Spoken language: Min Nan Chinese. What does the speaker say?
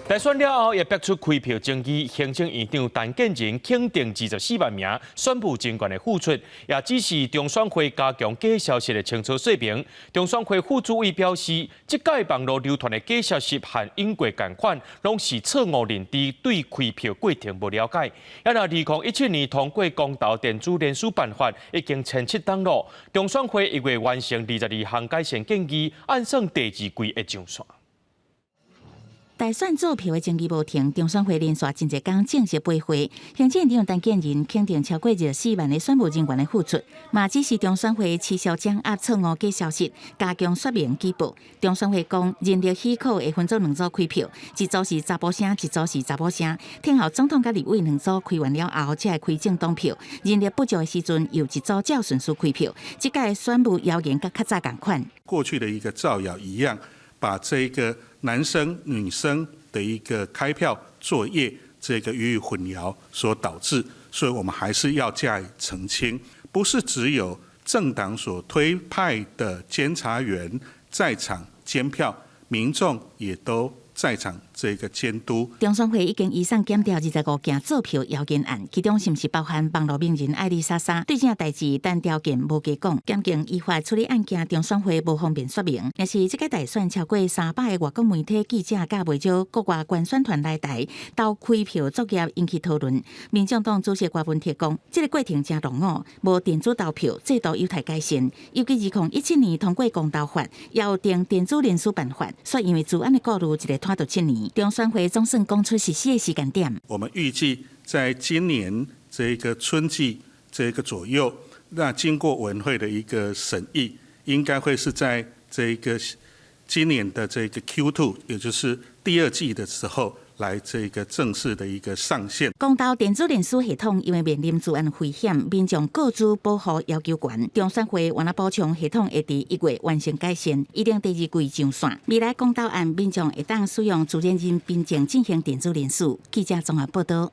大選了後，也爆出開票爭議，行政院長陳建仁肯定24萬名選務人員的付出，也指示中選會加強假消息的清楚說明。中選會副主委表示，這屆網路流傳的假消息和引過仝款，攏是錯誤認知，對開票過程無了解。啊若2017年通過公投電子聯署辦法，已經千七冬囉。中選會1月完成22項改善建議，按算第二季會上線。大選做票的爭議無停，中選會連續真濟工正式閉會。行政院長陳建仁肯定超過24萬的選務人員的付出，嘛指示中選會取消掌握錯誤假消息，加強說明舉報。中選會講，人力許可會分做兩組開票，一組是查埔聲，一組是查某聲。聽候總統佮立委兩組開完了後，才會開政黨票。人力不足的時陣，由一組照順序開票。這屆選務謠言佮較早仝款。過去的一個造謠一樣，把這個男生女生的一個開票作業，這個予以混淆所導致，所以我們還是要加以澄清，不是只有政黨所推派的監察員在場監票，民眾也都在場這個監督。中選會已經移送檢調25件做票謠言案，其中是毋是包含網路名人愛莉莎莎？對這代誌，陳調件無加講，檢警依法處理案件，中選會無方便說明。若是這屆大選超過300個外國媒體記者佮袂少國外觀選團來台，投開票作業引起討論。民眾黨主席郭文鐵講，這個過程誠落伍，無電子投票制度有待改善。尤其2017年通過公投法，也有定電子聯署辦法，所以因為資安的顧慮，一下拖到7年。中選會總算講出實施的時間點。我們預計在今年這個春季這個左右，那經過委員會的一個審議，應該會是在這個今年的這個 Q2，也就是第二季的時候，來這個正式的一個上線。公投電子聯署系統因為面臨資安危險，民眾個資保護要求懸。中選會原來補充系統會佇1月完成改善，預定第二季上線。未來公投案民眾會當使用自然人憑證進行電子聯署。記者綜合報道。